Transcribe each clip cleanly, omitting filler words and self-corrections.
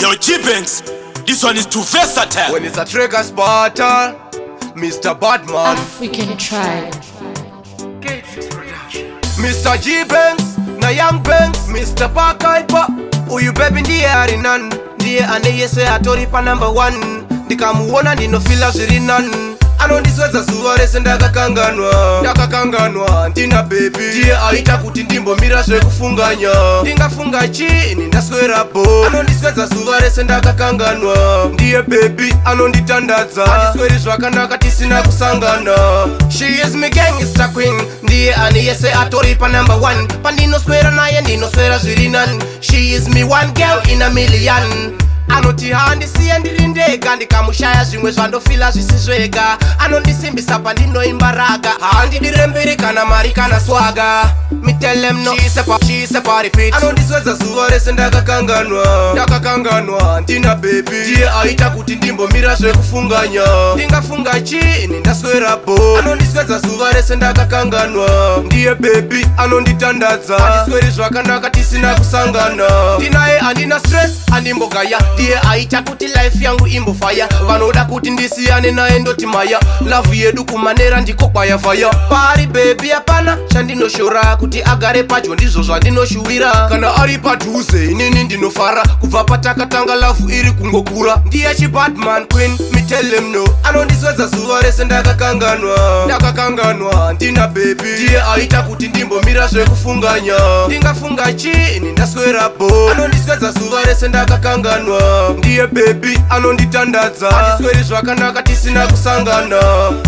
Yo, G-Banks, this one is too versatile. When it's a trigger spotter, Mr. Badman, African Tribe. Mr. G Banks, na Young Banks, Mr. Pakaipa. Uyu baby ndiye ari none, ndiye ane yese atori pa number one. Ndikamuona ndinofila zviri none. Anondiswedza zuva rese ndakakanganwa, ndakakanganwa ndina baby. Ndiye aita kuti ndimbomira zvekufunganya. Ndingafunga chini ndaswera bo. Anondiswedza zuva rese ndakakanganwa, ndiye baby anonditandadza. Handisweri zvakanaka tisina kusangana. She is my gangster queen, ndiye ane yese atori pa number one. Pandinoswera naye ndinoswera zviri nani. She is me one girl in a million. Anoti handisiye ndiri ndega, ndikamushaya zvimwe zvandofila zvisi zvega. Anondisimbisa pandinoimba ragga, handidire mbiri kana mari kana swagger. Me tell them no, she's a party pit. Anondiswedza zuva rese ndakakanganwa, ndakakanganwa ndina baby. Ndiye aita kuti ndimbomira zvekufunganya. Ndingafunga chini ndaswera bo. Anondiswedza zuva rese ndakakanganwa, ndiye baby anonditandadza. Handisweri zvakanaka tisina kusangana. Ndinaye handina stress, andimbogaya. Ndiye aita kuti life yangu imbofaya. Vanoda kuti ndisiyane naye ndoti maya. Love yedu kumanera ndiko kwayafaya. Pari baby hapana chandinoshora, kuti agare padyo ndizvo zvandinoshuwira. Kana ari padhuze inini ndinofara. Kubva patakatanga love iri kungokura. Ndiye chibadman queen, me tell them no. Anondiswedza zuva rese ndakakanganwa, ndakakanganwa ndina baby. Ndiye aita kuti ndimbomira zvekufunganya. Ndingafunga chini ndaswera bo. Anondiswedza zuva rese ndakakanganwa, ndiye baby anonditandadza. Handisweri zvakanaka tisina kusangana.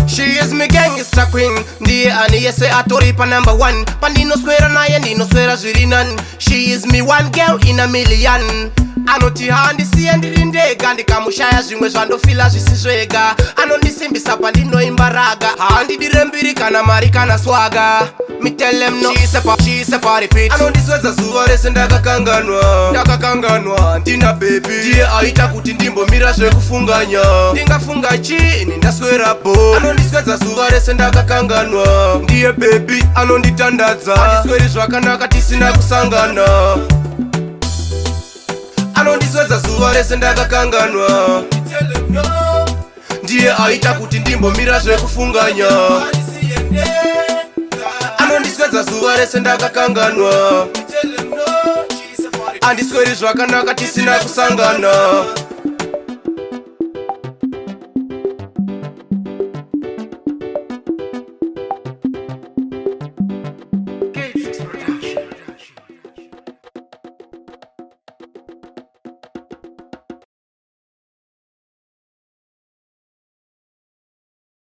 She is my gangster queen, ndiye ane yese atori pa number one. Pandinoswera naye ndinoswera zviri nani. She is me one girl in a million. Anoti handisiye ndiri ndega, ndikamushaya zvimwe zvandofila zvisi zvega. Anondisimbisa pandinoimba ragga, handidire mbiri kana mari kana swagger. Me tell them no, she's a party pit. Anondiswedza zuva rese ndakakanganwa, ndakakanganwa ndina baby. Ndiye aita kuti ndimbomira zvekufunganya. Ndingafunga chini ndaswera bo. Anondiswedza zuva rese ndakakanganwa, ndiye baby anonditandadza. Handisweri zvakanaka tisina kusangana. Anondiswedza zuva rese ndakakanganwa, ndiye aita kuti ndimbomira zvekufunganya. Anondiswedza zuva rese ndakakanganwa, handisweri zvakanaka tisina kusangana.